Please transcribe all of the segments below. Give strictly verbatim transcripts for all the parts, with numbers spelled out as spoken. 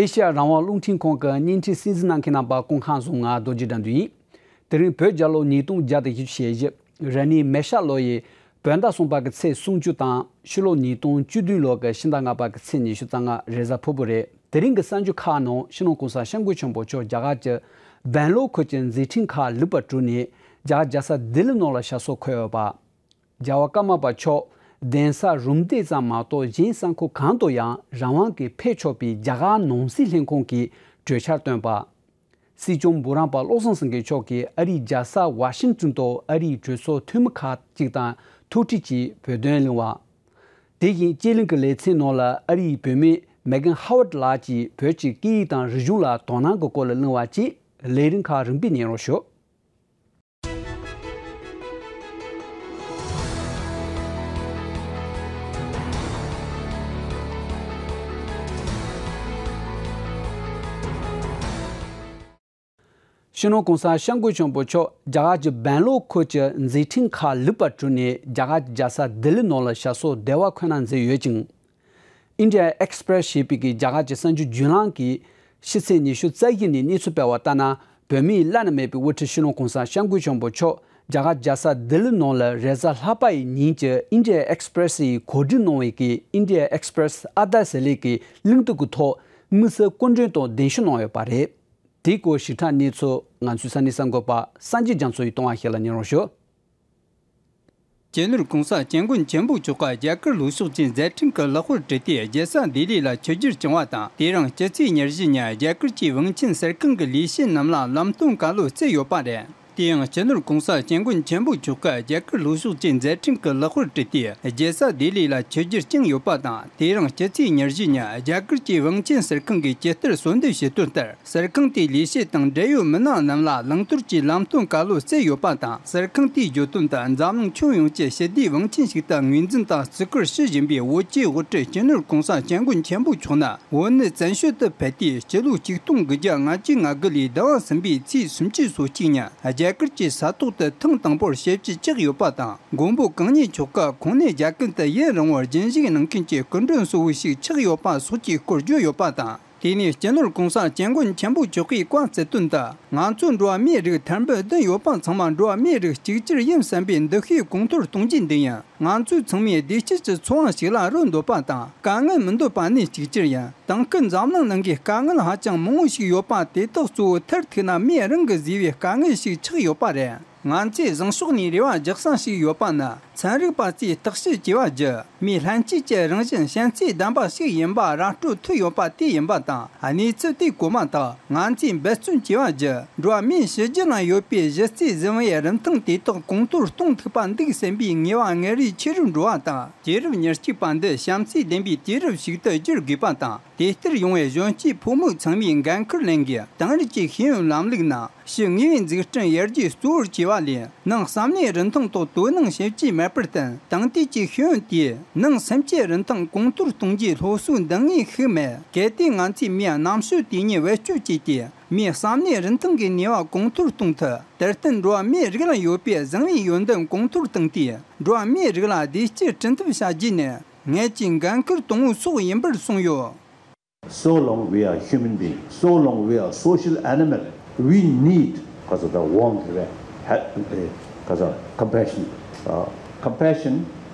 ཨེ་ཤེ་ཡ་རང་དབང་རླུང་འཕྲིན་ཁང་གི་བརྙན་འཕྲིན་གསན་གཟིགས་གནང་མཁན་རྣམ་པ་སྐུ་ཁམས་བཟང་། ང་རྡོ་རྗེ་དགྲ་འདུལ་ཡིན། དེ་རིང་བོད་རྒྱལ་ལོ་ཉིས་སྟོང་བརྒྱ་དང་བཞི་བཅུ་ཞེ་བཞི། ར་ནི་མེ་ཤ་ལོ་ཡི་བོད་ཟླ་གསུམ་པ་གི་ཚེས་སུམ་ཅུ་དང་ཕྱི་ལོ་ཉིས་སྟོང་བཅུ་བདུན་ལོ་གི་ཕྱི་ཟླ་ལྔ་པ་གི་ཚེས་ཉི་ཤུ་རྩ་ལྔ་རེས་གཟའ་ཕུར་བུ་རེད། དེ་རིང་གི་གསར་འགྱུར་ཁག་ནང་སྤྱི་ནོར་གོང་ས་སྐྱབས་མགོན་ཆེན་པོ་མཆོག་རྒྱ་གར་གྱི་སྦན་ལོར་ཁུལ་གྱི་མཛད་འཕྲིན་ཁག་ལེགས་པར་གྲུབ་ནས་རྒྱ་གར་རྒྱལ་ས་ལྡི་ལི་ནང་ལ་ཞབས་སོར་འཁོད་ཡོད་པ། རྒྱལ་བ་ཀརྨ་པ་མཆོག་གདན་ས་རུམ་བཏེག་ཙམ་མ་གཏོགས་གཞན་ས་ཁུལ་གང་དུ་ཡང་རང་དབང་གིས་ཕེབས་ཆོག་པའི་རྒྱ་གར་ནང་སྲིད་ལྷན་ཁང་གིས་གྲོས་འཆར་བཏོན་པ། སྲིད་སྐྱོང་འབུམ་རམས་པ་བློ་བཟང་སེང་གེ་མཆོག་གིས་ཨ་རིའི་རྒྱལ་ས་ཝ་ཤིང་ཏོན་དུ་ཨ་རིའི་གྲོས་ཚོགས་འཐུས་མི་ཁག་ཅིག་དང་ཐུག་འཕྲད་ཀྱིས་བོད་དོན་གླེང་བ། དེ་བཞིན་སྤྱི་གླིང་གི་ལེ་ཚན་ནང་ལ་ཨ་རིའི་བུད་མེད་མེ་གན་ཧ་ཝར་ལགས་ཀྱིས་བོད་ཀྱི་སྐད་ཡིག་དང་རིག་གཞུང་ལ་དོ་སྣང་གི་སྐོར་ལ་གླེང་བ་བཅས་ལས་རིམ་ཁག་རིམ་པས་ཉན་རོགས་ཞུ། སྤྱི་ནོར་གོང་ས་སྐྱབས་མགོན་ཆེན་པོ་མཆོག་རྒྱ་གར་གྱི་སྦན་ལོར་ཁུལ་གྱི་མཛད་འཕྲིན་ཁག་ལེགས་པར་གྲུབ་ནས་རྒྱ་གར་གྱི་རྒྱལ་ས་ལྡི་ལི་ནང་ལ་ཞབས་སོར་བདེ་བར་འཁོད་གནང་མཛད་ཡོད་ཅིང་། India Express ཞེས་པའི་གི་རྒྱ་གར་གྱི་གསར་འགྱུར་བརྒྱུད་ལམ་གྱིས་ཕྱི་ཚེས་ཉི་ཤུ་རྩ་བཞི་ཉིན་གནས་ཚུལ་སྤེལ་བ་ལྟར་ན། བོད་མིའི་བླ་ན་མེད་པའི་དབུ་ཁྲིད་སྤྱི་ནོར་གོང་ས་སྐྱབས་མགོན་ཆེན་པོ་མཆོག་རྒྱ་གར་རྒྱལ་ས་ལྡི་ལི་ནང་ལ་རེས་གཟའ་ལྷག་པ་ཡི་ཉིན་གྱི་India Express ཡིས་གོ་སྒྲིག་གནང་བའི་གི་India Express ཨ་དར་ཟེར་ལས་ཀྱི་གླེང་སྟེགས་ཀྱི་ཐོག་དམིགས་བསལ་སྐུ་མགྲོན་དུ་གདན་ཞུ་གནང་ཡོད་པ་རེད། དེའི་སྐོར་ཞིབ་ཕྲ་གནས་ཚུལ་ང་ཚོའི་ས་གནས་གསར་འགོད་པ་སངས་རྒྱས་རྒྱ་མཚོ་ཡིས་གཏོང་བ་ཞིག་ལ་ཉན་རོགས་ཞུ། སྤྱི་ནོར་གོང་ས་སྐྱབས་མགོན་ཆེན་པོ་མཆོག་གིས་རྒྱ་གར་ལྷོ་ཕྱོགས་ཀྱི་མཛད་འཕྲིན་གྱི་ལེགས་པར་གྲུབ་སྟེ་རྒྱལ་ས་ལྡི་ལི་ལ་ཆིབས་བསྒྱུར་བསྐྱངས་བ་དང་། དེ་རིང་སྤྱི་ཚེས་ཉེར་བཞི་ཉིན་རྒྱ་གར་གྱི་ཝང་ཆེན་གསར་ཁང་གི་ལས་བྱེད་རྣམས་ལ་ལམ་སྟོན་བཀའ་སློབ་སྩལ་ཡོད་པ་རེད། དེ་ཡང་སྤྱི་ནོར་གོང་ས་སྐྱབས་མགོན་ཆེན་པོ་མཆོག་གིས་རྒྱ་གར་ལྷོ་ཕྱོགས་ཀྱི་མཛད་འཕྲིན་གྱི་ལེགས་པར་གྲུབ་སྟེ་རྒྱལ་ས་ལྡི་ལི་ལ་ཆིབས་བསྒྱུར་བསྐྱངས་ཡོད་པ་དང་། དེ་རིང་སྤྱི་ཚེས་ཉེར་བཞི་ཉིན་རྒྱ་གར་གྱི་ཝང་ཆེན་གསར་ཁང་གིས་ཇི་ལྟར་གསོལ་འདེབས་བྱས་དོན་ལྟར། གསར་ཁང་དེའི་ལས་བྱེད་དང་འབྲེལ་ཡོད་མི་སྣ་རྣམས་ལ་བླང་དོར་གྱི་ལམ་སྟོན་བཀའ་སློབ་སྩལ་ཡོད་པ་དང་། གསར་ཁང་དེའི་བརྗོད་དོན་དུ་འཛམ་གླིང་ཁྱོན་ཡོངས་ཀྱི་ཞི་བདེའི་ཝང་ཆེན་ཞིག་ཏུ་ངོས་འཛིན་དང་བརྩི་བཀུར་ཞུ་བཞིན་པའི་བོད་ཀྱི་དབུ་ཁྲིད་སྤྱི་ནོར་གོང་ས་སྐྱབས་མགོན་ཆེན་པོ་མཆོག་ནི་བོད་ནས་བཙན་བྱོལ་དུ་ཕེབས་ཏེ་སྤྱི་ལོ་ཆིག་སྟོང་དགུ་བརྒྱ་ལྔ་བཅུ་ང་དགུ་ལོའི་ཟླ་བ་གསུམ་པའི་ཚེས་སུམ་ཅུ་སོ་གཅིག་ཉིན་རྒྱ་གར་གྱི་ས་ཐོག་ཏུ་ཐེངས་དང་པོར་ཞབས་ཕྱི་བཅགས་ཡོད་པ་དང་། མགོན་པོ་གང་ཉིད་མཆོག་གིས་ཁོང་ནི་རྒྱ་གར་དུ་ཡུན་རིང་བོར་རྒྱུན་བཞུགས་གནང་མཁན་གྱི་སྐུ་མགྲོན་གཙོ་བོ་ཞིག་ཆགས་ཡོད་པ་སོགས་ཀྱི་སྐོར་བརྗོད་ཡོད་པ་དང་། དེ་ནས་སྤྱི་ནོར་གོང་ས་སྐྱབས་མགོན་ཆེན་པོ་མཆོག་གིས་བཀའ་སྩལ་དོན་དུ། ང་ཚོ་འགྲོ་བ་མིའི་རིགས་ཐེར་འབུམ་བདུན་ཡོད་པ་ཚང་མ་འགྲོ་བ་མིའི་རིགས་གཅིག་གྱུར་ཡིན་བསམ་པའི་འདུ་ཤེས་གོང་མཐོར་གཏོང་རྒྱུ་འདི་ཡིན། ང་ཚོས་ཚང་མས་བདེ་སྐྱིད་ཀྱི་འཚོ་བ་ཞིག་ལ་རོལ་འདོད་པ་དང་། དཀའ་ངལ་མི་འདོད་པ་ནི་གཅིག་གྱུར་ཡིན། དེང་སྐབས་འཛམ་གླིང་ནང་གི་དཀའ་ངལ་ཧ་ཅང་མང་བོ་ཞིག་ཡོད་པ་དེ་དག་གཙོ་བོ་མཐར་ཐུག་ན་མིའི་རང་གིས་བཟོས་པའི་དཀའ་ངལ་ཞིག་ཆགས་ཡོད་པ་རེད། ང་ཚོས་བཟང་ཕྱོགས་ནས་རེ་བ་རྒྱག་ས་ཞིག་ཡོད་པ་ནི། ཚན་རིག་པ་ཚོས་བརྟག་དཔྱད་བྱས་པ་བརྒྱུད། མིའི་ལྷན་སྐྱེས་ཀྱི་རང་བཞིན་ཞན་ཆའི་ལྡན་པ་ཞིག་ཡིན་པ་ར་སྤྲོད་ཐུབ་ཡོད་པ་དེ་ཡིན་པ་དང་། གནས་ཚུལ་དེ་གོ་མ་ཐག་ང་ཚོས་འབད་བརྩོན་བྱས་པ་བརྒྱུད། འགྲོ་བ་མིའི་ཕྱི་རྒྱལ་ན་ཡོད་པའི་གཞི་རྩའི་གཟུ་བོའི་རིན་ཐང་དེ་དག་གོང་མཐོར་གཏོང་ཐུབ་པ་འདུག་བསམ་པའི་ངེས་པ་ངན་རེ་ཆེ་རུ་འགྲོ་བ་དང་། དུས་རབས་ཉེར་གཅིག་པ་འདི་བྱམས་བརྩེའི་ལྡན་པའི་དུས་རབས་ཤིག་ཏུ་བསྒྱུར་དགོས་པ་དང་། དེ་ལྟར་ཡོང་བའི་གཞོན་སྐྱེས་ཕོ་མོ་ཚང་མས་འགན་ཁུར་ལེན་དགོས། དེང་རབས་ཀྱི་ཤེས་ཡོན་ལམ་ལུགས་ནང་ཕྱི་དངོས་པོའི་འཛུགས་སྐྲུན་ཡར་རྒྱས་གཙོ་བོར་བྱས་པ་ལས། ནང་བསམ་བློའི་རིན་ཐང་ཐོག་དོ་སྣང་བྱེད་ཀྱི་མེད་པར་བརྟེན། དེང་དུས་ཀྱི་ཤེས་ཡོན་དེས་ནང་སེམས་ཀྱི་རིན་ཐང་གོང་མཐོར་གཏོང་རྒྱུའི་སློབ་གསོའི་འདང་ངེས་ཤིག་མེད། གལ་ཏེ་ང་ཚོས་མིའི་རྣམ་དཔྱོད་དེ་ཉིད་བེད་སྤྱོད་བྱས་ཏེ། མིའི་བསམ་བློའི་རིན་ཐང་གི་ནུས་པ་གོང་མཐོར་གཏོང་ཐུབ། དེར་བརྟེན་འགྲོ་བ་མིའི་རིགས་ལ་ཡོད་པའི་བཟང་བའི་ཡོན་ཏན་གོང་མཐོར་བཏང་སྟེ། འགྲོ་བ་མིའི་རིགས་ལ་བདེ་སྐྱིད་སྐྲུན་ཐབས་བྱ་རྒྱུ་ནི་ངེད་ཀྱི་འགན་ཁུར་དང་པོ་སོགས་ཡིན་པར་གསུངས་ཡོད། So long we are human beings, so long we are social animal, we need, because of the warmth, right? Ha-, eh, because of compassion. Uh, compassion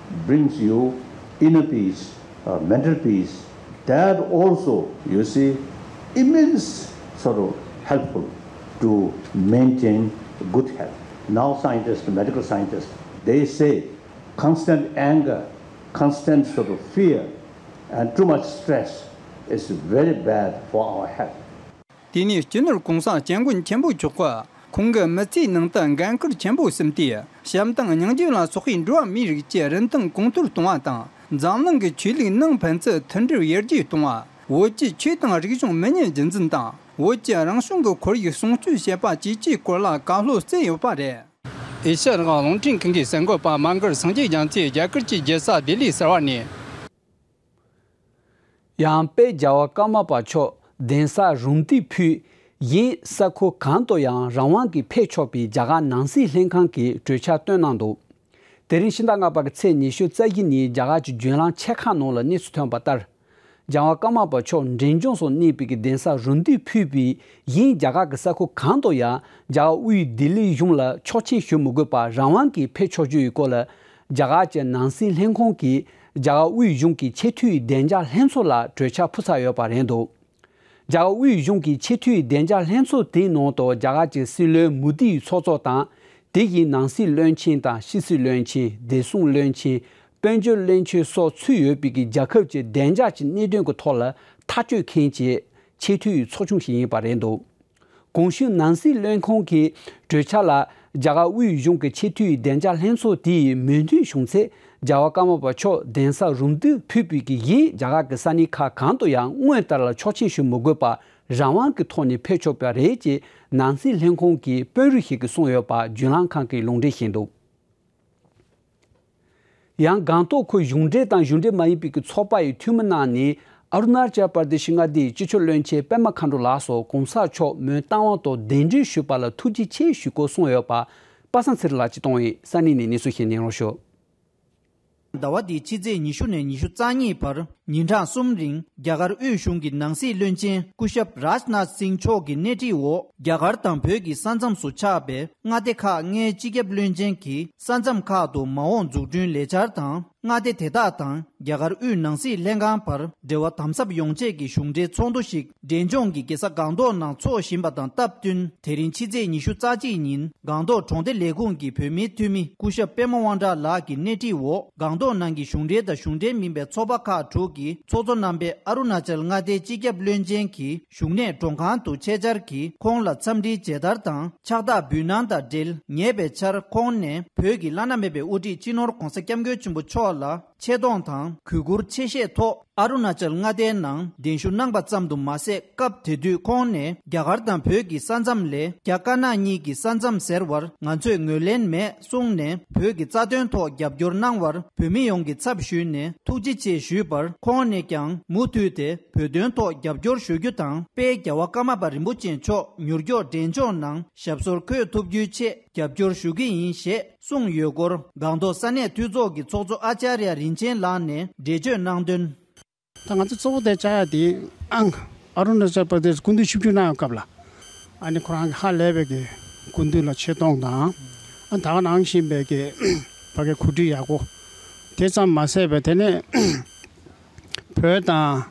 brings you inner peace, uh, mental peace. That also, you see, immense sort of helpful to maintain good health. Now scientists, medical scientists, they say constant anger, constant sort of fear, and too much stress is very bad for our health. དེ་ནས་སྤྱི་ནོར་གོང་ས་སྐྱབས་མགོན་ཆེན་པོ་མཆོག་གིས་ཁོང་གི་མི་ཚེའི་ནང་དུ་འགན་ཁུར་ཆེན་པོ་བསམས་ཏེ། བྱམས་དང་སྙིང་རྗེ་ལ་སོགས་པའི་འགྲོ་བ་མིའི་རིགས་ཀྱི་རིན་ཐང་གོང་མཐོར་གཏོང་བ་དང་། འཛམ་གླིང་གི་ཆོས་ལུགས་ནང་ཕན་ཚུན་མཐུན་སྒྲིལ་ཡར་རྒྱས་གཏོང་བ། བོད་ཀྱི་ཆོས་དང་རིག་གཞུང་མི་ཉམས་རྒྱུན་འཛིན་དང་། བོད་ཀྱི་རང་བྱུང་གི་ཁོར་ཡུག་སྲུང་སྐྱོབ་བྱེད་པ་བཅས་ཀྱི་སྐོར་ལ་བཀའ་སློབ་སྩལ་ཡོད་པ་རེད། ཨེ་ཤ་ཡ་རང་དབང་རླུང་འཕྲིན་ཁང་གི་གསར་འགོད་པ་མ་མགར་སངས་རྒྱས་རྒྱ་མཚོས་རྒྱ་གར་གྱི་རྒྱལ་ས་ལྡི་ལི་གསར་བ་ནས། ཡང་དཔལ་རྒྱལ་བ་ཀརྨ་པ་མཆོག་གདན་ས་རུམ་བཏེག་ཕུལ། གཞན་ས་ཁུལ་གང་དུ་ཡང་རང་དབང་གིས་ཕེབས་ཆོག་པའི་རྒྱ་གར་ནང་སྲིད་ལྷན་ཁང་གིས་གྲོས་འཆར་བཏོན་གནང་འདུག་དེ་རིང་ཕྱི་ཟླ་ལྔ་པ་གི་ཚེས་ཉི་ཤུ་རྩ་བཞི་ཉིན་རྒྱ་གར་གྱི་བརྒྱུད་ལམ་ཆེ་ཁག་ནང་ལ་གནས་ཚུལ་ཐོན་པ་ལྟར། རྒྱལ་བ་ཀརྨ་པ་མཆོག་འབྲས་ལྗོངས་སུ་གནས་པའི་གདན་ས་རུ་འདུས་ཕུལ་བའི་ཡིན། རྒྱ་གར་གྱི་ས་ཁུལ་གང་དུ་ཡང་རྒྱ་གར་དབུས་ལྡི་ལི་གཞུང་ལ་ཆོག་མཆན་ཞུ་མི་དགོས་པར་རང་དབང་གིས་ཕེབས་ཆོག་རྒྱུ་ཡི་སྐོར་ལ། རྒྱ་གར་གྱི་ནང་སྲིད་ལྷན་ཁང་གིས་རྒྱ་གར་དབུས་གཞུང་གི་ཆེས་མཐོའི་བདེ་འཇགས་ལྷན་ཚོགས་ལ་གྲོས་འཆར་ཕུལ་ཚར་ཡོད་པ་རེད་འདུག་རྒྱ་གར་དབུས་གཞུང་གི་ཆེས་མཐོའི་བདེ་འཇགས་ལྷན་ཚོགས་དེའི་ནང་དུ་རྒྱ་གར་གྱི་སྲིད་བློན་མོ་དིའི་ཚོགས་གཙོ་དང་། དེ་བཞིན་ནང་སྲིད་བློན་ཆེན་དང་ཕྱི་སྲིད་བློན་ཆེན། བདེ་སྲུང་བློན་ཆེན། དཔལ་འབྱོར་བློན་ཆེན་སོགས་ཚུད་ཡོད་པའི་རྒྱལ་ཁབ་ཀྱི་བདེ་འཇགས་ཀྱི་གནད་དོན་གྱི་ཐོག་ལ་ཐག་གཅོད་མཁན་གྱི་ཆེས་མཐོའི་ཚོགས་ཆུང་ཞིག་ཡིན་པ་རེད་འདུག་གོང་ཞུས་ནང་སྲིད་བློན་ཁང་གི་གྲོས་འཆར་ལ་རྒྱ་གར་དབུས་གཞུང་གི་ཆེས་མཐོའི་བདེ་འཇགས་ལྷན་ཚོགས་དེའི་མོས་མཐུན་བྱུང་ཚེ། རྒྱལ་བ་ཀརྨ་པ་མཆོག་གདན་ས་རུ་འདུས་ཕུལ་བའི་གི་ཡིན། རྒྱ་གར་གྱི་ས་གནས་ཁག་གང་དུ་ཡང་སྔོན་ལྟར་ལ་ཆོག་མཆན་ཞུ་མི་དགོས་པར་རང་དབང་གི་ཐོག་ནས་ཕེབས་ཆོག་པ་རེད་ཅེས་ནང་སྲིད་ལྷན་ཁང་གི་དཔོན་རིགས་ཤིག་གིས་གསུངས་ཡོད་པ་བརྒྱུད་ལམ་ཁང་གིས་ལུང་འདྲེན་བྱས་འདུག་ཡང་སྒང་ཏོག་ཁུལ་གཞུང་འབྲེལ་དང་གཞུང་འབྲེལ་མ་ཡིན་པའི་གི་ཚོགས་པ་ཡི་འཐུས་མི་རྣམས་ནས་ཨ་རུ་ན་ཅལ་པར་དེ་ཤི་མངའ་སྡེའི་སྤྱི་ཁྱབ་བློན་ཆེན་པད་མ་མཁའ་འགྲོ་ལགས་སུ་གོང་ས་མཆོག་མོན་རྟ་དབང་དུ་གདན་འདྲེན་ཞུས་པ་ལ་ཐུགས་རྗེ་ཆེ་ཞུ་སྐོར་གསུངས་ཡོད་པ། པ་སངས་ཚེ་རིང་ལགས་ཀྱིས་གཏོང་བའི་ས་གནས་ནས་གནས་ཚུལ་ཞིག་སྙན་སྒྲོན་ཞུ། ཟླ་བ་འདིའི་ཕྱི་ཚེས་ཉི་ཤུ་ནས་ཉི་ཤུ་རྩ་གཉིས་བར་ཉིན་གྲངས་གསུམ་རིང་རྒྱ་གར་དབུས་གཞུང་གི་ནང་སྲིད་བློན་ཆེན་སྐུ་ཞབས་རཱཇ་ནཱཐ་སིང་མཆོག་གི་སྣེ་ཁྲིད་འོག་རྒྱ་གར་དང་བོད་ཀྱི་ས་མཚམས་སུ་ཆགས་པའི་མངའ་སྡེ་ཁག་ལྔའི་སྤྱི་ཁྱབ་བློན་ཆེན་གྱིས་ས་མཚམས་ཁག་ཏུ་མ་འོངས་འཛུགས་སྐྲུན་ལས་འཆར་དང་། མངའ་སྡེ་དེ་དག་དང་རྒྱ་གར་དབུས་ནང་སྲིད་ལྷན་ཁང་བར་འབྲེལ་བ་དམ་ཟབ་ཡོང་ཆེད་ཀྱི་གཞུང་འབྲེལ་ཚོགས་འདུ་ཞིག་འབྲས་ལྗོངས་ཀྱི་རྒྱལ་ས་སྒང་ཏོག་ནང་འཚོགས་བཞིན་པ་དང་སྟབས་བསྟུན། དེ་རིང་ཕྱི་ཚེས་ཉི་ཤུ་རྩ་གཅིག་ཉིན་སྒང་ཏོག་གྲོང་སྡེ་ལས་ཁུངས་ཀྱི་བོད་མིའི་འཐུས་མི་སྐུ་ཞབས་པད་མ་དབང་གྲགས་ལགས་ཀྱི་སྣེ་ཁྲིད་འོག་སྒང་ཏོག་ནང་གི་གཞུང་འབྲེལ་དང་གཞུང་འབྲེལ་མིན་པའི་ཚོགས་པ་ཁག་དྲུག་གི་ཚོགས་གཙོ་རྣམ་པས་ཨ་རུ་ན་ཅལ་མངའ་སྡེའི་སྤྱི་ཁྱབ་བློན་ཆེན་གྱི་བཞུགས་གནས་མགྲོན་ཁང་དུ་ཆེད་བཅར་གྱིས་ཁོང་ལ་འཚམས་འདྲིའི་མཇལ་དར་དང་ཕྱག་རྟགས་འབུལ་གནང་དང་འབྲེལ། ཉེ་བའི་ཆར་ཁོང་ནས་བོད་ཀྱི་བླ་ན་མེད་པའི་དབུ་ཁྲིད་སྤྱི་ནོར་༧གོང་ས་༧སྐྱབས་མགོན་ཆེན་པོ་མཆོག་ལ་ཆེ་མཐོང་དང་གུས་བཀུར་ཆེ་བཞེས་ཐོག་ཨ་རུ་ན་ཅལ་མངའ་སྡེའི་ནང་གདན་ཞུ་གནང་པ་ཙམ་དུ་མ་ཟད། སྐབས་དེ་དུས་ཁོང་ནས་རྒྱ་གར་དང་བོད་ཀྱི་ས་མཚམས་ལས་རྒྱ་དཀར་ནག་གཉིས་ཀྱི་ས་མཚམས་ཟེར་བར་ང་ཚོས་ངོས་ལེན་མེད་གསུངས་ནས། བོད་ཀྱི་རྩ་དོན་ཐོག་རྒྱབ་སྐྱོར་གནང་བར་བོད་མི་ཡོངས་ཀྱིས་ཚབ་ཞུས་ནས་ཐུགས་རྗེ་ཆེ་ཞུས་པར། ཁོང་ནས་ཀྱང་མུ་མཐུད་དེ་བོད་དོན་ཐོག་རྒྱབ་སྐྱོར་ཞུ་རྒྱུ་དང་། དཔལ་རྒྱལ་བ་ཀརྨ་པ་རིན་པོ་ཆེ་མཆོག་མྱུར་མགྱོགས་འབྲས་ལྗོངས་ནང་ཞབས་སོར་འཁོད་ཐུབ་རྒྱུའི་ཆེད་རྒྱབ་སྐྱོར་ཞུ་གི་ཡིན་ཞེས་གསུངས་ཡོད་སྐོར། སྒང་ཏོག་ས་གནས་འཐུས་ཚོགས་ཀྱི་ཚོགས་གཙོ་ཨ་ཅཱརྱ་རིན་ཆེན་ལགས་ནས་འགྲེལ་བརྗོད་གནང་དོན། ད་ང་ཚོ་གཙོ་བོ་དེ་བཅར་ཡ་དེ་ཨང་ཨ་རུ་ན་ཅལ་པར་དེ་སྐུ་མདུན་ཆིབས་བསྒྱུར་གནང་ཡོད་སྐབས་ལ། ཨ་ནི་ཁོ་རང་གི་ཧ་ལས་པའི་གི་སྐུ་མདུན་ལ་ཆེ་མཐོང་དང་། ཨ་ད་ག་ནང་བཞིན་པའི་གི་ཕ་གི་གོ་སྒྲིག་ཡག་པོ། དེ་ཙམ་མ་ཟད་པའི་དེ་ནས་བོད་དང་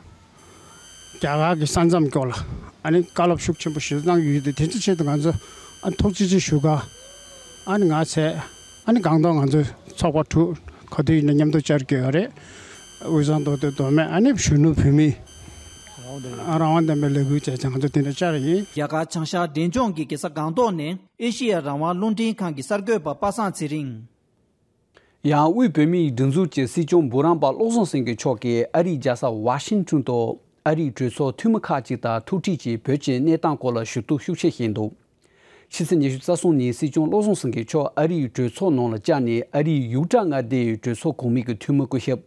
རྒྱ་གར་གྱི་ས་མཚམས་སྐོར་ལ་ཨ་ནི་བཀའ་སློབ་ཤུགས་ཆེན་པོ་ཞིག་གནང་ཡོད་དེ། དེ་ཚོ་ཆེད་དུ་ང་ཚོ་ཨ་ཐུགས་རྗེ་ཆེ་ཞུ་ག་ཨ་ནི་ང་ཚོས་ཨ་ནི་སྒང་ཏོག་ང་ཚོའི་ཚོགས་པ་དྲུག་ག་དུས་ཡིན་ན་མཉམ་དུ་བཅར་གྱི་ཡོད་རེད། དབུས་གཙང་མདོ་སྟོད་མདོ་སྨད་ཨ་ནི་གཞོན་ནུ་བོད་མི་ཨ་རང་དབང་ལྡན་པའི་ལས་འགུལ་བྱས་ཙང་ང་ཚོ་དེ་འདྲ་བཅར་ཡིན། རྒྱ་གར་བྱང་ཤར་འབྲས་ལྗོངས་ཀྱི་རྒྱལ་ས་སྒང་ཏོག་ནས་ཨེ་ཤི་ཡ་རང་དབང་རླུང་འཕྲིན་ཁང་གི་གསར་འགོད་པ་པ་སངས་ཚེ་རིང་། ཡང་དབུས་བོད་མིའི་སྒྲིག་འཛུགས་ཀྱི་སྲིད་སྐྱོང་འབུམ་རམས་པ་བློ་བཟང་སེང་གེ་མཆོག་གིས་ཨ་རིའི་རྒྱལ་ས་ཝ་ཤིང་ཊོན་དུ་ཨ་རིའི་གྲོས་ཚོགས་འཐུས་མི་ཁག་ཅིག་དང་ཐུག་འཕྲད་ཀྱིས་བོད་ཀྱི་གནས་སྟངས་སྐོར་ལ་ཞུ་གཏུག་ཤུགས་ཆེ་བྱས་འདུག་ཕྱི་ཚེས་ཉི་ཤུ་རྩ་གསུམ་ཉིན་སྲིད་སྐྱོང་བློ་བཟང་སེང་གེ་མཆོག་ཨ་རིའི་གྲོས་ཚོགས་ནང་ལ་བཅར་ནས། ཨ་རིའི་ཡུག་ཊ་མངའ་སྡེའི་གྲོས་ཚོགས་གོང་མའི་གི་འཐུས་མི་སྐུ་ཞབས་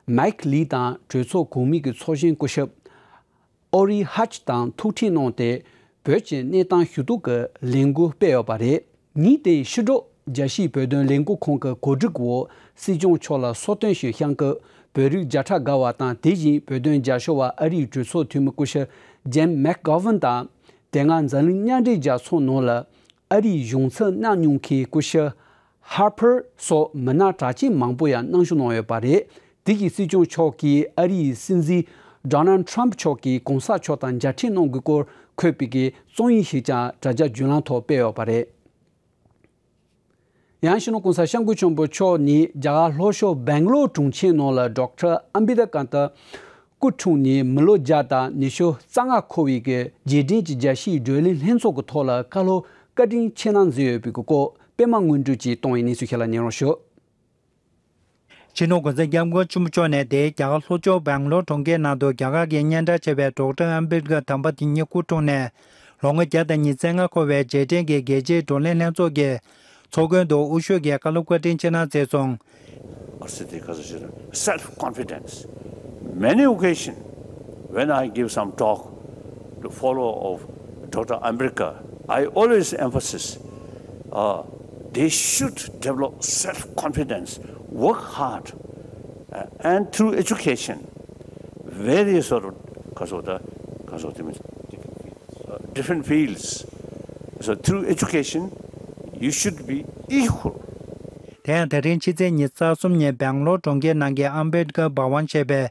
མེག་ལི་དང་གྲོས་ཚོགས་གོང་མའི་གི་ཚོགས་གཞོན་སྐུ་ཞབས་ཨོ་རི་ཧཱ་ཅི་དང་ཐུག་འཕྲད་གནང་སྟེ། བོད་ཀྱི་གནས་སྟངས་ཞུ་གཏུག་གི་ལས་འགུལ་སྤེལ་ཡོད་པ་རེད། ཉིན་དེའི་ཕྱི་དྲོ་རྒྱལ་སྤྱིའི་བོད་དོན་ལས་འགུལ་ཁང་གི་གོ་སྒྲིག་འོག་སྲིད་སྐྱོང་མཆོག་ལ་གསོལ་སྟོན་ཞིག་བཤམས་སྐབས། བོད་རིགས་བརྒྱ་ཕྲག་བརྒལ་བ་དང་། དེ་བཞིན་བོད་དོན་རྒྱབ་སྐྱོར་བ་ཨ་རིའི་གྲོས་ཚོགས་འཐུས་མི་སྐུ་ཞབས་ཇེམ་མེག་གྷོ་ཝན་དང་། དེ་སྔ་འཛམ་གླིང་མཉམ་འབྲེལ་རྒྱལ་ཚོགས་ནང་ལ་ཨ་རིའི་གཞུང་ཚབ་གནང་མྱོང་མཁན་སྐུ་ཞབས་ཧར་པར་སོགས་མི་སྣ་གྲགས་ཅན་མང་པོ་ཡང་གནང་ཞུ་གནང་ཡོད་པ་རེད། དེ་བཞིན་སྲིད་སྐྱོང་མཆོག་གིས་ཨ་རིའི་སྲིད་འཛིན་ཌོ་ནལ་ཊམ་མཆོག་གིས་གོང་ས་མཆོག་དང་མཇལ་འཕྲད་གནང་དགོས་སྐོར་འཁོད་པའི་གི་རྩོམ་ཡིག་ཞིག་ཀྱང་དྲ་རྒྱ་བརྒྱུད་ལམ་ཐོག་སྤེལ་ཡོད་པ་རེད། ཡང་སྤྱི་ནོར་གོང་ས་སྐྱབས་མགོན་ཆེན་པོ་མཆོག་ནས་རྒྱ་གར་ལྷོ་ཕྱོགས་སྦེང་ལོར་གྲོང་ཁྱེར་ནང་ལ་ཌོག་ཊར་ཨམ་བྷེ་དཀར་སྐུ་འཁྲུངས་ནས་མི་ལོ་བརྒྱ་དང་ཉི་ཤུ་རྩ་ལྔ་འཁོར་བའི་གི་རྗེས་དྲན་གྱི་རྒྱལ་སྤྱིའི་བགྲོ་གླེང་ལྷན་ཚོགས་ཀྱི་ཐོག་ལ་བཀའ་སློབ་བཀའ་དྲིན་ཆེ་གནང་མཛད་ཡོད་པའི་གི་སྐོར་པད་མ་དངོས་གྲུབ་ཀྱིས་གཏོང་བའི་གནས་ཚུལ་ཞིག་ལ་ཉན་རོགས་ཞུ། སྤྱི་ནོར་གོང་ས་སྐྱབས་མགོན་ཆེན་པོ་མཆོག་ནས་དེའི་རྒྱ་གར་ལྷོ་ཕྱོགས་སྦེང་ལོར་གྲོང་ཁྱེར་ནང་དུ་རྒྱ་གར་གྱི་སྙན་གྲགས་ཆེ་བའི་ཌོག་ཊར་ཨམ་བྷེད་ཀར་དམ་པ་དེ་ཉིད་སྐུ་འཁྲུངས་ནས་ལོ་ངོ་བརྒྱ་དང་ཉི་ཤུ་རྩ་ལྔ་འཁོར་བའི་རྗེས་དྲན་གྱི་རྒྱལ་སྤྱིའི་བགྲོ་གླེང་ལྷན་ཚོགས་ཀྱི་ཚོགས་མགོན་དུ་དབུ་བཞུགས་ཀྱིས་བཀའ་སློབ་བཀའ་དྲིན་ཆེ་གནང་མཛད་སོང་། Self-confidence. Many occasions, when I give some talk to follow of Doctor Ambedkar, I always emphasize, uh, they should develop self-confidence, work hard, uh, and through education, Various sort of ག་སོགས་ད་ག་སོགས་དེ་མིན་different fields. So through education, you should be equal. དེ་ཡང་དེ་རིང་ཕྱི་ཚེས་ཉི་ཤུ་རྩ་གསུམ་ཉིན་སྦེང་ལོར་གྲོང་ཁྱེར་ནང་གི་ཨམ་བེད་ཀར་བྷ་ཝན་ཞེས་པའི་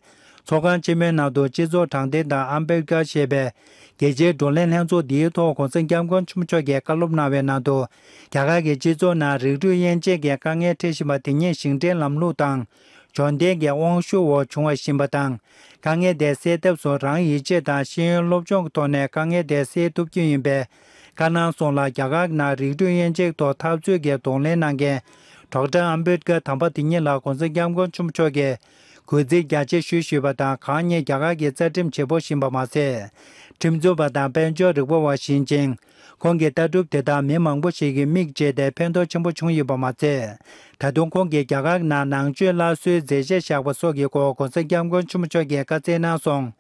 ཚོགས་ཁང་ཆེན་མོའི་ནང་དུ་སྤྱི་ཚོགས་དྲང་བདེན་དང་ཨམ་བེད་ཀར་ཞེས་པའི་རྒྱལ་སྤྱིའི་བགྲོ་གླེང་ལྷན་ཚོགས་འདིའི་ཐོག་གོང་ས་སྐྱབས་མགོན་ཆེན་པོ་མཆོག་གིས་བཀའ་སློབ་གནང་བའི་ནང་དུ། རྒྱ་གར་གྱི་སྤྱི་ཚོགས་ནང་རིགས་རུས་དབྱེ་འབྱེད་ཀྱི་དཀའ་ངལ་འཕྲད་བཞིན་པ་དེ་ཉིད་ཞིང་བྲན་ལམ་ལུགས་དང་། འབྱོར་ལྡན་གྱི་དབང་ཤུགས་འོག་བྱུང་བ་ཡིན་པ་དང་། དཀའ་ངལ་དེ་སེལ་ཐབས་སུ་རང་ཡིད་ཆེས་དང་ཤེས་ཡོན་སློབ་སྦྱོང་གི་ཐོག་ནས་དཀའ་ངལ་དེ་སེལ་ཐུབ་རྒྱུ་ཡིན་པའི་བཀའ་གནང་སོང་ལ། རྒྱ་གར་ནང་རིགས་རུས་དབྱེ་འབྱེད་ཐོག་འཐབ་རྩོད་ཀྱི་གདོང་ལེན་གནང་མཁན་ཌོག་ཊར་ཨམ་བེད་ཀར་དམ་པ་དེ་ཉིད་ལ་གོང་ས་སྐྱབས་མགོན་ཆེན་པོ་མཆོག་གིས་གུས་བརྩི་རྒྱ་ཆེ་ཞུ་ཞུས་པ་དང་། གང་ཉིད་རྒྱ་གར་གྱི་རྩ་ཁྲིམས་བྱེད་པོ་ཡིན་པ་མ་ཟད། ཁྲིམས་རྩོད་པ་དང་དཔལ་འབྱོར་རིག་པ་བ་ཡིན་ཅིང་། ཁོང་གི་ལྟ་གྲུབ་དེ་དག་མི་མང་པོ་ཞིག་གིས་མིག་ཕྱེས་ཏེ་ཕན་ཐོགས་ཆེན་པོ་བྱུང་ཡོད་པ་མ་ཟད། ད་དུང་ཁོང་གིས་རྒྱ་གར་ནང་ནང་ཆོས་སླར་གསོའི་མཛད་རྗེས་བཞག་པ་སོགས་ཀྱི་སྐོར་གོང་ས་སྐྱབས་མགོན་ཆེན་པོ་མཆོག་གིས་བཀའ་སྩལ་གནང་སོང་།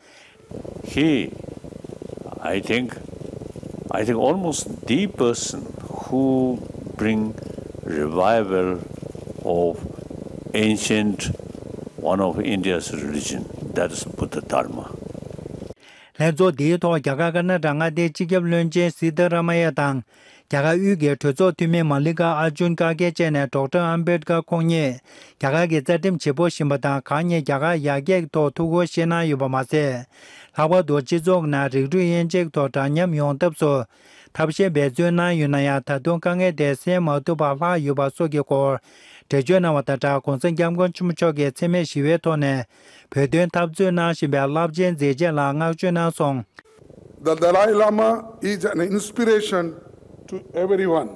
He, I think, I think almost the person who bring revival of ancient, one of India's religion, that is Buddha Dharma. ལྷན་ཚོགས་འདིའི་ཐོག་རྒྱ་གར་ཀར་ནཱ་ཊ་མངའ་སྡེའི་སྤྱི་ཁྱབ་བློན་ཆེན་སི་ཏཱ་ར་མ་ཡ་དང་། རྒྱ་གར་དབུས་ཀྱི་གྲོས་ཚོགས་འཐུས་མི་མ་ལི་ཀ་ཨར་ཇུན་ཀར་ཀེ་བཅས་ནས་ཌོག་ཊར་ཨམ་བེད་ཀར་ཁོང་ཉིད་རྒྱ་གར་གྱི་རྩ་ཁྲིམས་བྱེད་པོ་ཡིན་པ་དང་། གང་ཉིད་རྒྱ་གར་ཡར་རྒྱས་ཀྱི་ཐོག་ཐུགས་ཁུར་བཞེས་གནང་ཡོད་པ་མ་ཟད། ལྷག་པར་དུ་སྤྱི་ཚོགས་ནང་རིགས་རུས་དབྱེ་འབྱེད་ཐོག་འདྲ་མཉམ་ཡོང་ཐབས་སུ་ཐབས་ཤེས་འབད་བརྩོན་གནང་ཡོད་ན་ཡང་། ད་དུང་དཀའ་ངལ་དེ་སེལ་མ་ཐུབ་པར་ལྷག་ཡོད་པ་སོགས་ཀྱི་སྐོར་འགྲེལ་བརྗོད་གནང་བ་དང་སྦྲགས། གོང་ས་སྐྱབས་མགོན་ཆེན་པོ་མཆོག་གིས་འཚེ་མེད་ཞི་བའི་ཐོག་ནས་བོད་དོན་འཐབ་རྩོད་གནང་བཞིན་པའི་རླབས་ཆེན་མཛད་རྗེས་ལ་བསྔགས་བརྗོད་གནང་སོང་། The Dalai Lama is an inspiration to everyone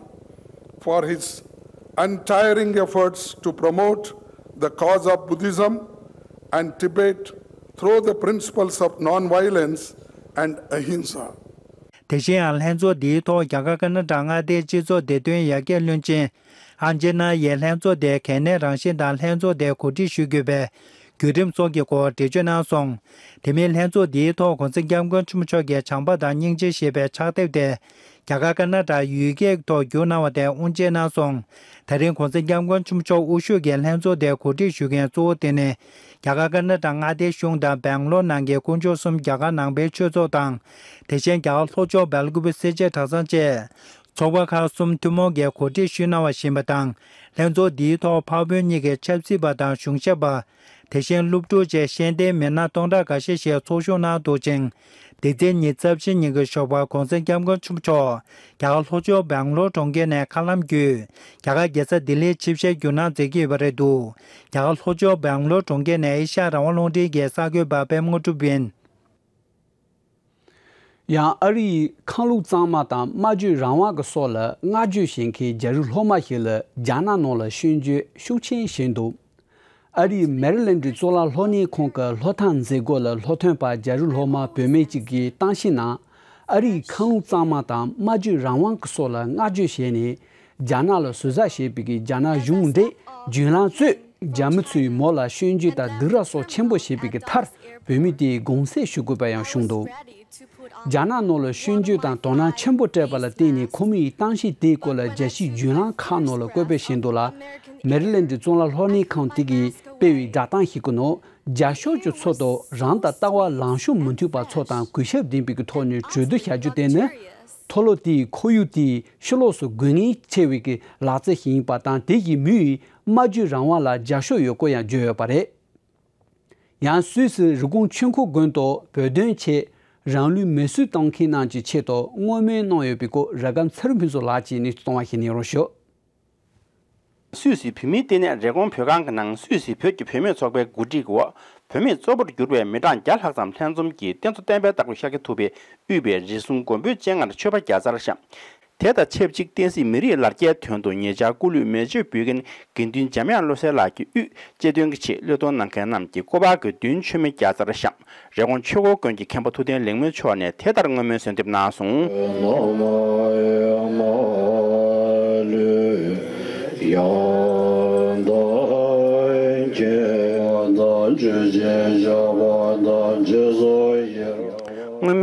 for his untiring efforts to promote the cause of Buddhism and Tibet through the principles of non-violence and ahimsa. དེ་བཞིན་ཡང་ལྷན་ཚོགས་འདིའི་ཐོག་རྒྱ་གར་ཀར་ནཱ་ཊ་མངའ་སྡེའི་སྤྱི་ཚོགས་བདེ་དོན་ཡར་རྒྱས་བློན་ཆེན་ཨན་ཇེ་ན་ཡིས་ལྷན་ཚོགས་དེ་གལ་གནད་རང་བཞིན་དང་། ལྷན་ཚོགས་དེ་གོ་སྒྲིག་ཞུ་དགོས་པའི་བརྒྱུད་རིམ་སོགས་ཀྱི་སྐོར་འགྲེལ་བརྗོད་གནང་སོང་། དེ་མིན་ལྷན་ཚོགས་འདིའི་ཐོག་གོང་ས་སྐྱབས་མགོན་ཆེན་པོ་མཆོག་གིས་བྱམས་པ་དང་སྙིང་རྗེ་ཞེས་པའི་ཕྱག་དེབ་དེ་རྒྱ་གར་ཀར་ནཱ་ཊ་ཡུལ་སྐད་ཐོག་བསྒྱུར་གནང་བ་དེ་དབུ་འབྱེད་གནང་སོང་། ད་རིང་གོང་ས་སྐྱབས་མགོན་ཆེན་པོ་མཆོག་དབུ་བཞུགས་ཀྱིས་ལྷན་ཚོགས་དེ་གོ་སྒྲིག་ཞུ་མཁན་གཙོ་བོ་དེ་ནི། རྒྱ་གར་ཀར་ནཱ་ཊ་མངའ་སྡེའི་གཞུང་དང་སྦེང་ལོར་ནང་གི་དཀོན་མཆོག་གསུམ་རྒྱ་གར་ནང་པའི་ཆོས་ཚོགས་དང་། དེ་བཞིན་རྒྱ་གར་ལྷོ་ཕྱོགས་སྦེལ་ཀོབ་སེར་བྱེས་གྲྭ་ཚང་བཅས་ཚོགས་པ་ཁག་གསུམ་ཐུན་མོང་གིས་གོ་སྒྲིག་ཞུས་གནང་བ་ཞིག་ཡིན་པ་དང་། ལྷན་ཚོགས་འདིའི་ཐོག་འཕགས་བོད་གཉིས་ཀྱི་ཆབ་སྲིད་པ་དང་གཞུང་ཞབས་པ། དེ་བཞིན་སློབ་ཕྲུག་བཅས་ཤེས་ལྡན་མི་སྣ་སྟོང་ཕྲག་འགའ་ཤས་ཤིག་ཚོགས་ཞུགས་གནང་འདུག་ཅིང་། འདི་ཚེས་ཉི་ཤུ་རྩ་བཞི་ཉིན་གྱི་ཞོགས་པར་གོང་ས་སྐྱབས་མགོན་ཆེན་པོ་མཆོག་རྒྱ་གར་ལྷོ་ཕྱོགས་སྦེང་ལོར་གྲོང་ཁྱེར་ནས་མཁའ་ལམ་བརྒྱུད་རྒྱ་གར་རྒྱལ་ས་ལྡི་ལིར་ཆིབས་ཞལ་བསྒྱུར་གནང་མཛད་ཀྱི་ཡོད་པ་རེད་འདུག་རྒྱ་གར་ལྷོ་ཕྱོགས་སྦེང་ལོར་གྲོང་ཁྱེར་ནས་ཨེ་ཤ་ཡ་རང་དབང་རླུང་འཕྲིན་གྱི་གསར་འགོད་པ་པད་མ་དངོས་གྲུབ་ཡིན། ཡང་ཨ་རི་ཡི་ཁམས་ལུགས་གཙང་མ་དང་སྨྲ་བརྗོད་རང་དབང་གི་སོགས་ལ་བསྔགས་བརྗོད་བྱེད་མཁན་རྒྱ་རིགས་སློབ་མ་ཞིག་ལ་རྒྱ་ནག་ནང་ལ་བཤད་རྒྱུ་ཤུགས་ཆེན་བྱས་འདུག་ཨ་རིའི་མེ་རི་ལེན་ཌི་གཙུག་ལག་སློབ་གཉེར་ཁང་གི་སློབ་ཐང་མཛད་སྒོ་ལ་སློབ་ཐོན་པ་རྒྱ་རིགས་སློབ་མ་བུད་མེད་ཅིག་གིས་བཏང་ཞིང་ནང་། ཨ་རིའི་ཁམས་ལུགས་གཙང་མ་དང་སྨྲ་བརྗོད་རང་དབང་གི་སོགས་ལ་བསྔགས་བརྗོད་བྱས་ནས། རྒྱ་ནག་ལ་ཟུར་ཟ་བྱས་པའི་རྒྱ་ནག་གཞུང་འབྲེལ་བརྒྱུད་ལམ་གཙོས་རྒྱ་མི་ཚོས་མོ་ལ་སྐྱོན་བརྗོད་དང་སྡིགས་ར་སོགས་ཆེན་པོ་བྱས་པའི་མཐར། བུད་མེད་དེས་དགོངས་སེལ་ཞུ་དགོས་པ་ཡང་བྱུང་འདུག་རྒྱ་ནག་ནང་ལ་སྐྱོན་བརྗོད་དང་དོ་སྣང་ཆེན་པོ་སྤྲད་པ་ལ་བརྟེན་ནས། ཁོ་མོ་ཡི་གཏམ་བཤད་དེའི་སྐོར་ལ་རྒྱལ་སྤྱིའི་བརྒྱུད་ལམ་ཁག་ནང་ལ་བཀོད་སྤེལ་བྱས་འདུག་ལ། མེ་རི་ལེན་ཌི་གཙུག་ལག་སློབ་གཉེར་ཁང་དེ་གིས་སྤེལ་བའི་བསྒྲགས་གཏམ་ཞིག་གི་ནང་། རྒྱ་ཤོག་གི་ཚོགས་གཙོ་རང་དང་ལྟ་བ་ལངས་ཕྱོགས་མི་མཐུན་པ་ཚོ་དང་གུས་ཞབས་ལྡན་པའི་ཐོག་ནས་གྲོས་བསྡུར་བྱ་རྒྱུ་དེ་ནི། མཐོ་སློབ་དེའི་ཁོར་ཡུག་དེའི་ཕྱི་ལོགས་སུ་དགོས་ངེས་ཆེ་བའི་ལག་རྩལ་ཞིག་ཡིན་པ་དང་། དེ་ཡི་མུས་ཡིན་སྨྲ་བརྗོད་རང་དབང་ལ་རྒྱབ་སྐྱོར་ཡོད་སྐོར་ཡང་བརྗོད་ཡོད་པ་རེད། ཡང་སུད་སི་རི་ཀོན་ཆོས་འཁོར་དགོན་དུ་བོད་དོན་ཆེད་རང་ལུས་མེར་སྲེག་བཏང་མཁན་རྣམས་ཀྱི་ཆེད་དུ་བསྔོ་སྨོན་གནང་ཡོད་པའི་སྐོར། ར་སྒམ་ཚེ་རིང་ཕུན་ཚོགས་ལགས་ཀྱིས་གནས་ཚུལ་གཏོང་བ་ཞིག་གནང་རོགས་ཞུ། སུད་སི་བོད་མིའི་ལྟེ་གནས་རི་ཀོན་བོད་ཁང་གི་ནང་སུད་སི་བོད་ཀྱི་བུད་མེད་ཚོགས་པའི་གོ་སྒྲིག་འོག་བུད་མེད་གཙོ་བོར་གྱུར་པའི་མི་གྲངས་བརྒྱ་ལྷག་ཙམ་ལྷན་འཛོམས་ཀྱིས་རྟེན་གཙོ་བསྟན་པའི་བདག་པོ་ཤཱཀྱ་ཐུབ་པས་དབུས་པའི་རིགས་གསུམ་མགོན་པོའི་སྤྱན་སྔར་མཆོད་པ་བརྒྱ་རྩར་བཤམས། དེ་དང་ཆབས་ཅིག་བསྟན་སྲིད་མི་རིགས་ལ་རྒྱའི་དོན་དུ་ཉེ་ཆར་སྐུ་ལུས་མེ་མཆོད་འབུལ་མཁན་དགེ་འདུན་འཇམ་དབྱངས་བློ་གསལ་ལགས་ཀྱི་དབུས་གཅེས་སྟོན་གྱི་ཆེད་བློས་གཏོང་གནང་མཁན་རྣམས་ཀྱིས་སྐུ་པར་གྱི་མདུན་མཆོད་མེ་བརྒྱ་རྩར་བཤམས། རི་ཀོན་ཆོས་འཁོར་དགོན་གྱི་མཁན་པོ་ཐུབ་བསྟན་ལེགས་སྨོན་མཆོག་ནས་དེ་ལྟར་བསྔོ་སྨོན་གསོལ་འདེབས་གནང་སོང་། བསྔོ་སྨོན་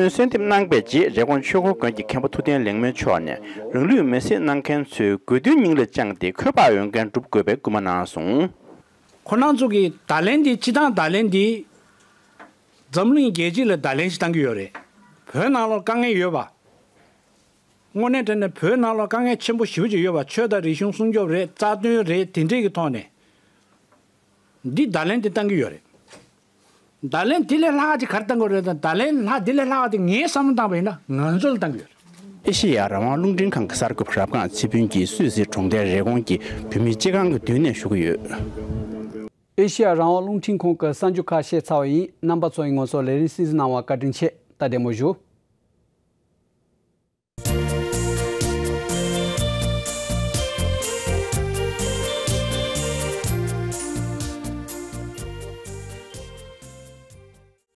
གསོལ་འདེབས་གནང་པའི་རྗེས། རི་ཀོན་ཆོས་འཁོར་དགོན་གྱི་མཁན་པོ་ཐུབ་བསྟན་ལེགས་སྨོན་མཆོག་ནས་རང་ལུས་མེར་སྲེག་གནང་མཁན་ཚོའི་དགོས་འདུན་སྙིང་ལ་བཅངས་ཏེ་འཁོས་དཔག་འོས་འགན་སྒྲུབ་དགོས་པའི་སྐུལ་མ་གནང་སོང་། ཁོ་རང་ཚོ་གི་བརྡ་ལན་འདི། སྤྱིར་བཏང་བརྡ་ལན་འདི། འཛམ་གླིང་རྒྱལ་སྤྱི་ལ་བརྡ་ལན་ཞིག་བཏང་གི་ཡོད་རེད། བོད་ནང་ལོགས་དཀའ་ངལ་ཡོད་པ། དངོས་གནས་དྲང་གནས་བོད་ནང་ལོགས་དཀའ་ངལ་ཆེན་པོ་ཞེ་པོ་ཅིག་ཡོད་པ། ཆོས་དང་རིག་གཞུང་སྲུང་སྐྱོབ་རེད། རྩ་དོན་རེད། དེ་འདྲས་ཀྱི་ཐོག་ནས་འདི་བརྡ་ལན་དེ་བཏང་གི་ཡོད་རེད། བརྡ་ལན་དེ་ལས་ལྷག་ཅིག་ག་རེ་བཏང་དགོས་རེད་དང་། བརྡ་ལན་ལྷག་དེ་ལས་ལྷག་དེ་ངས་བསམ་བློ་བཏང་པ་ཡིན་ན་ང་ཚོ་ལ་བཏང་གི་ཡོད་རེད། ཨེ་ཤེ་ཡ་རང་དབང་རླུང་འཕྲིན་ཁང་གི་གསར་འགོད་པ་རབ་སྒང་ཚེ་ཕུན་གྱིས་སུད་སི་གྲོང་རྡལ་རེབ་གོང་གི་བོད་མི་སྤྱི་ཁང་གི་མདུན་ནས་ཞུ་གི་ཡོད། ཨེ་ཤེ་ཡ་རང་དབང་རླུང་འཕྲིན་ཁང་གི་གསར་འགྱུར་ཁག་བཤད་ཚར་བ་ཡིན། རྣམ་པ་ཚོ་ཡིས་ང་ཚོར་ལས་རིམ་གསན་གཟིགས་གནང་བར་བཀའ་དྲིན་ཆེ། ད་བདེ་མོ་བཞུགས།